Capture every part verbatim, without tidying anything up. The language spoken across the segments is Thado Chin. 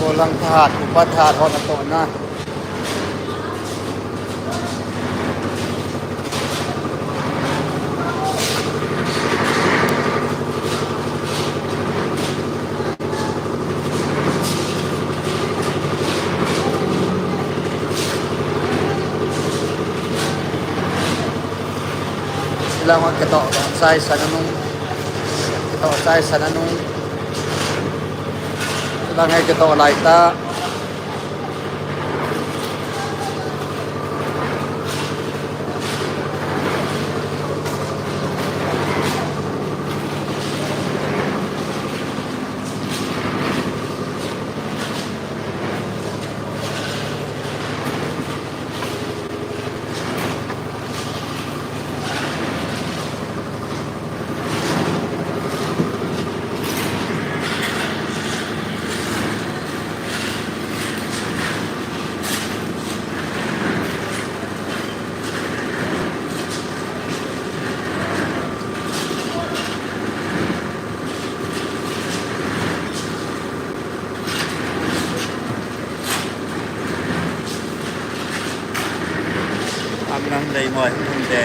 Lang thahat, upa thahat hon atohna. Lang kitoh, kitoh chai sana nung. Kitoh chai sana nung. Lang kitoh lai ta. Amnam lei mo hung de.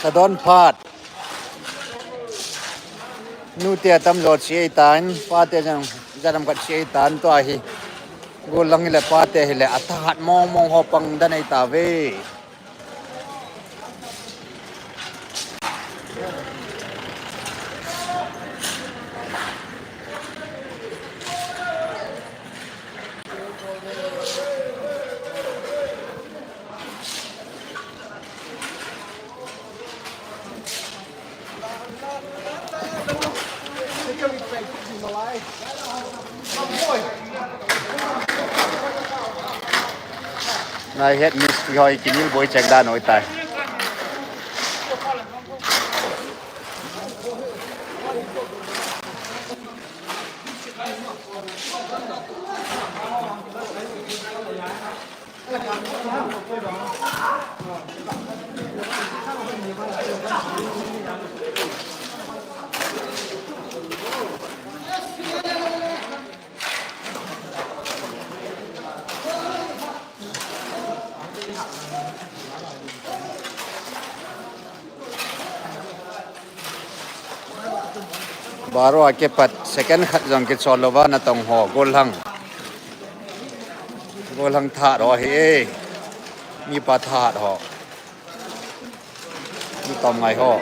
Ka don phat. Nute atam jo chi ei tan, pate jang, jadam khat chi ei tan, tua hi. Gollhang hile pate hile, athahat mong mong ho pang dan ei tave. Nai het miss hoi kinil boi chek dan hoi tai. Baro a kipat second khat jong kichol louva natong ho, gollhang. Gollhang thahat ho hi e. Mipa thahat ho. Mi tom ngai ho.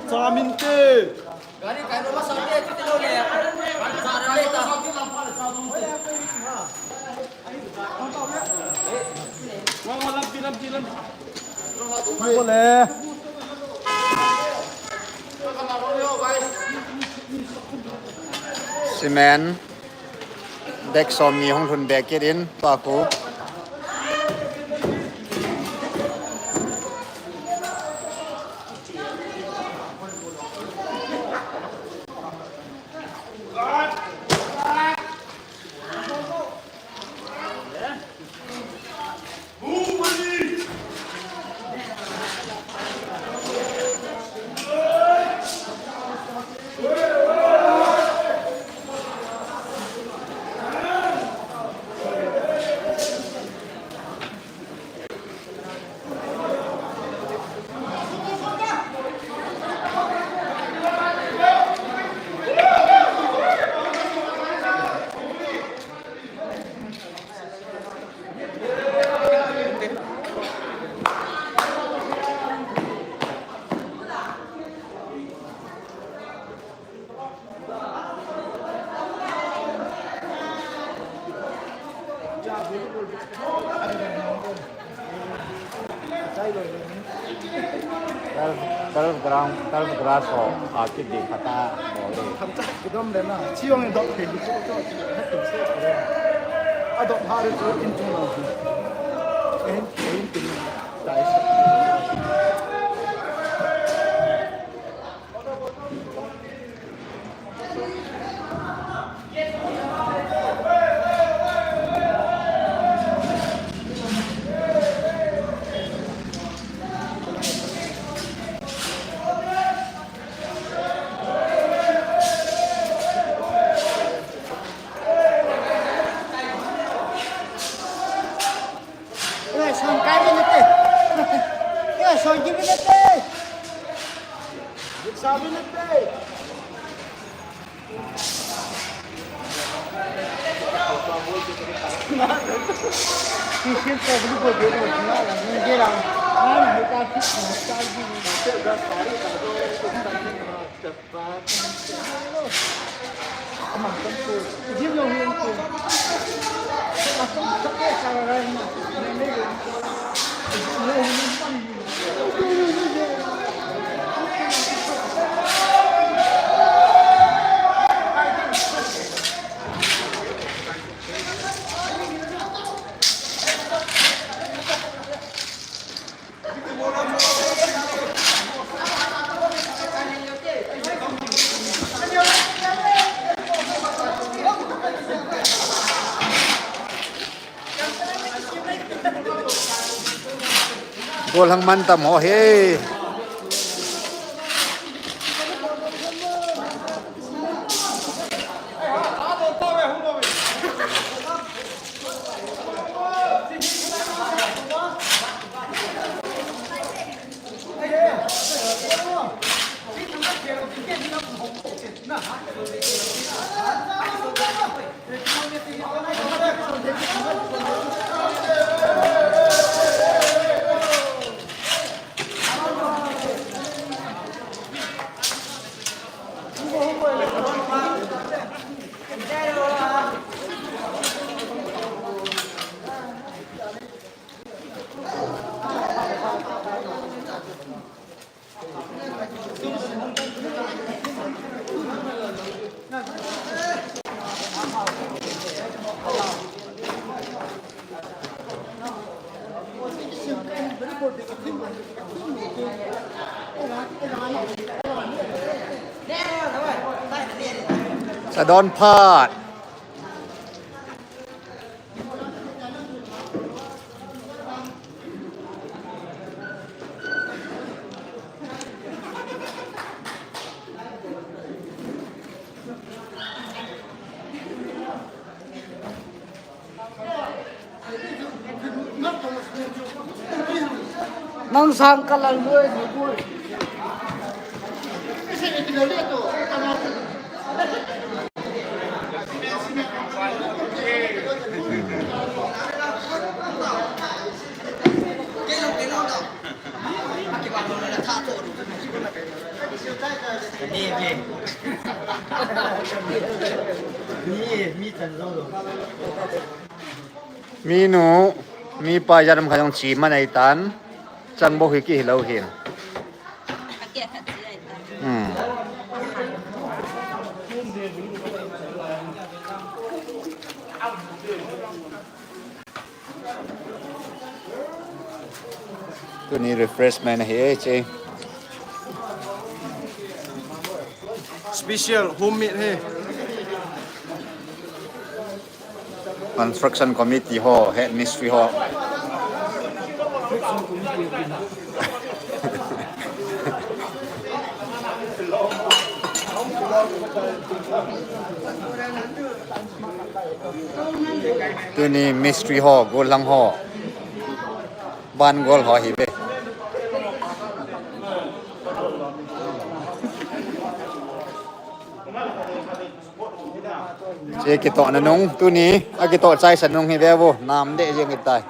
Chamin te. Cement. Bag som ni hung lhun bag kit in, tua khu. Turf, turf ground, turf grass ho, a, kit ding khat a, bol ding. Tham cha kidom le na, chi jong in dop thei, chi, chi, chi, hat tum se, a dop ha re chu in chung lo. Ehin, ehin tin, dai se. Oi, son kai bine te. Oi, son ki bine te. Sa bine te. Christian ko bulu ko de no na, na de la. Na na heta ki na sa bine. Gollhang man tam ho hi. Sa don phat. Ang sang ka lang boy, boy. Mi nu, mi pa jat um khat jong chi man ahi tan, chang bou hi kihi lou hin. Hmm. Tuni refreshment ahi e che. Special homemade ahi. Construction committee ho, head mistri ho. Tuni mistri ho, gollhang ho. Ban gol ho hi ve. Che kitohna nung, tuni, akitoh chai sa nung hi ve vo, nam deh jeng kitai.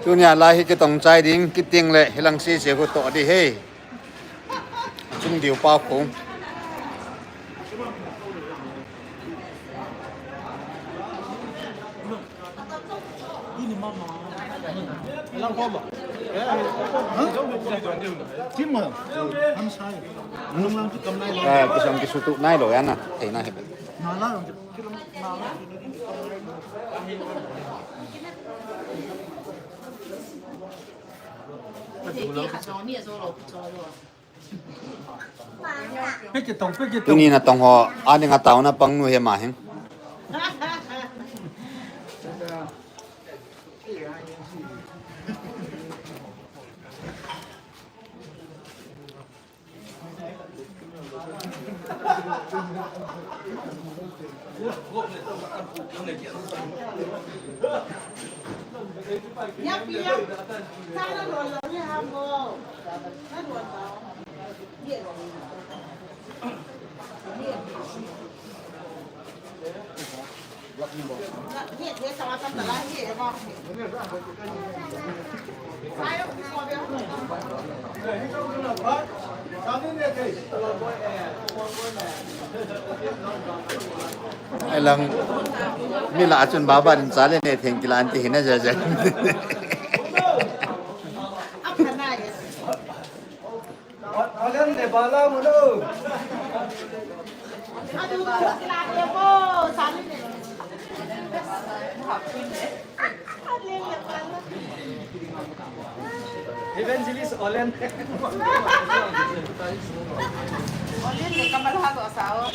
Tunia lai hi kitong chai ding, kiting le hilang sese khu toh ding ahi. Chung diu pa khu. Kisam kisutu nai lou ya na, thei na hi. Tuni natong ho, ani nga taona pang nu he ma hing. Alang mi lah chun baba din chale ne theng kila anti hina jaja. Olen le bala mulo. Evangelist Olen. Olen le Kamal ha go sao.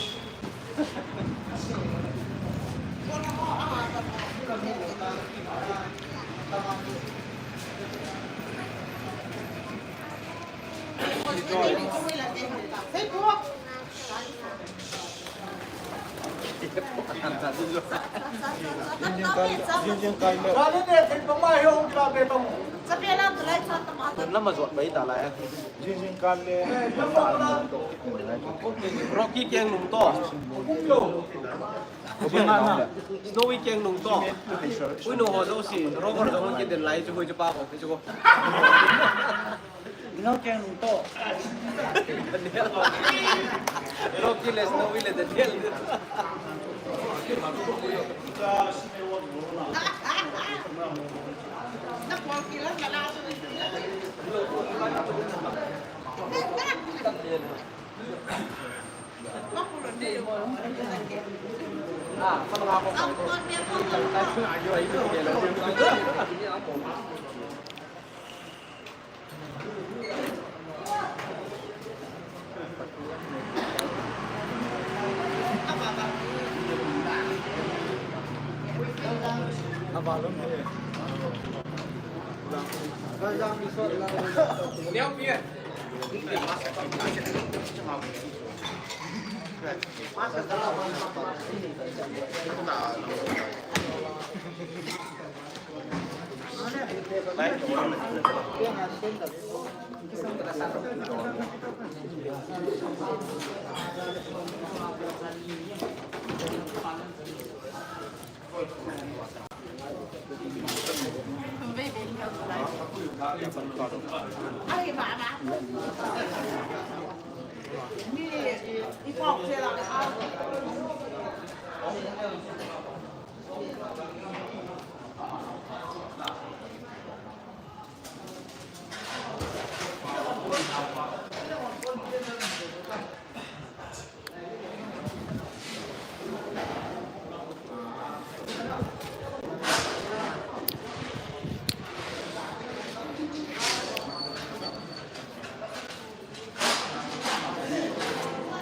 Lama jot bai ta lai. Rocky Keng nung to. Snowy Keng nung to. Ui no ho jo si. Rover jo ki den lai chu hui chu pa ko chu ko. Ino Keng nung to. Rocky le Snowy le Daniel.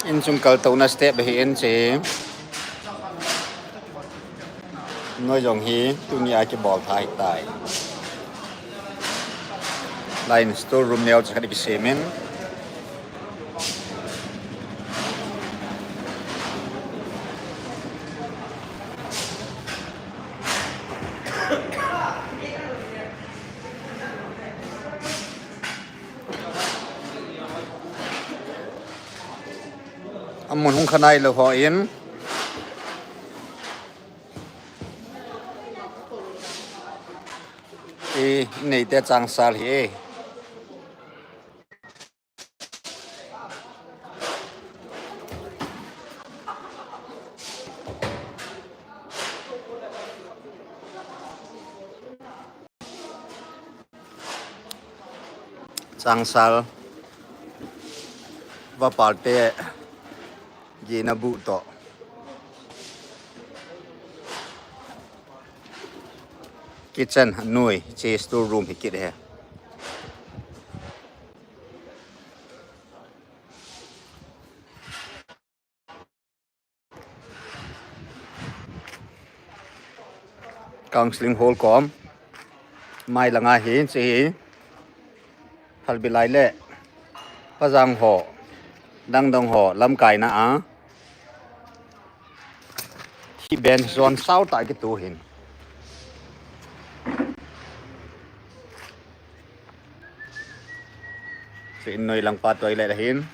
Inchung kaltouna step hi in che. Noi jong hi tunia kibol thei tai. Lai in store room neo cha khat kisem in. Amun hung khanai lo ho in. I neite changsal hi. Changsal vapal te gina bu to. Kitchen noi che store room hi kit he. Counseling hall kom. Mai langa hi, chi hi. Phalbi lai le. Pajang ho. Dangdong ho. Lamkaina a. Hi ben zon sao ta kitu hin. Chu in noi lang pa toilet ahin.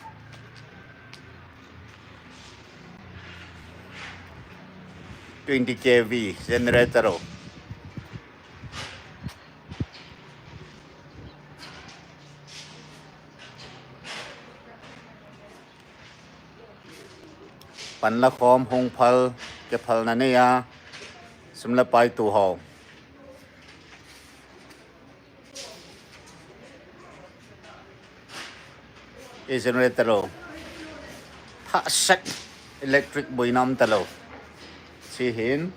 Twenty K V generator o. Pan la khom hung phal, ke phal na nei a, sum la pai tu ho. E generator lo. Pha set electric boina um ta lo. Chi hin.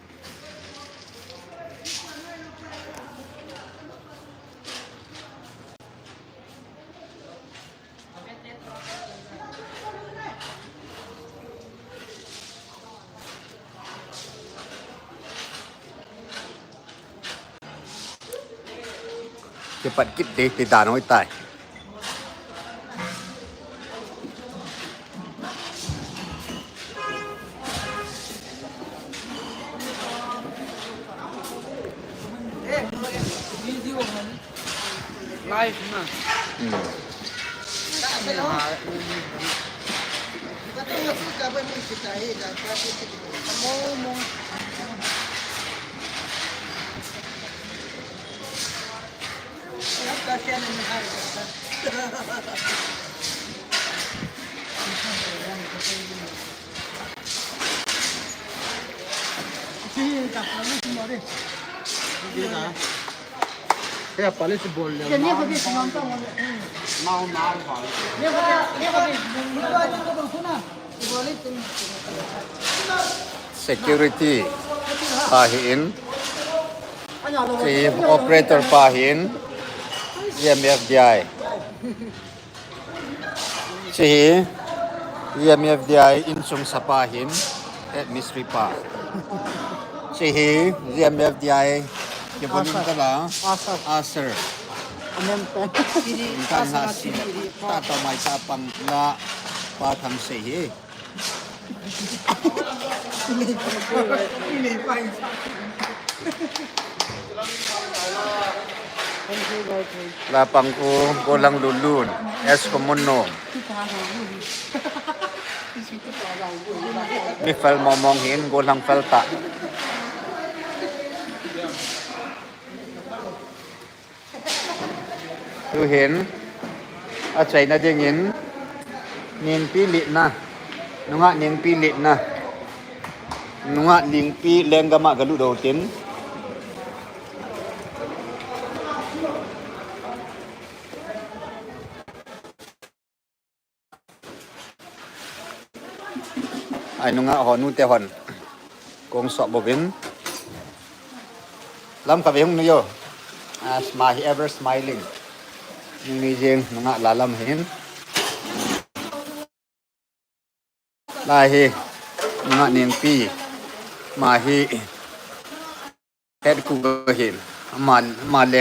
Kipat kit ding ti dan hoi tai. Five na. Hmm. Security pa hi in, si operator pa hi in, M F D I. Hiche hi M F D I insung sapa hin, head mistri pa. Hiche hi M F D I kibulin tala, usher. Kan ha si ta ta mai ta pang la pa tham se hi. Lapang u, golang lulun, es komuno. Mi fel momong hin, golang fel ta. Tuhin, achaina dingin, ningpi litna, nungah ningpi litna, nungah ningpi lenggam a galut doh tin. Ai nungah ho nute hon. Kong sok bovin. Lam kave hung nuyo. Ah, smile, ever smiling. Nung ni jeng nungah lalam hin. Lai hi. Nungah ningpi. Ma hi. Head cook hin. Ma, ma le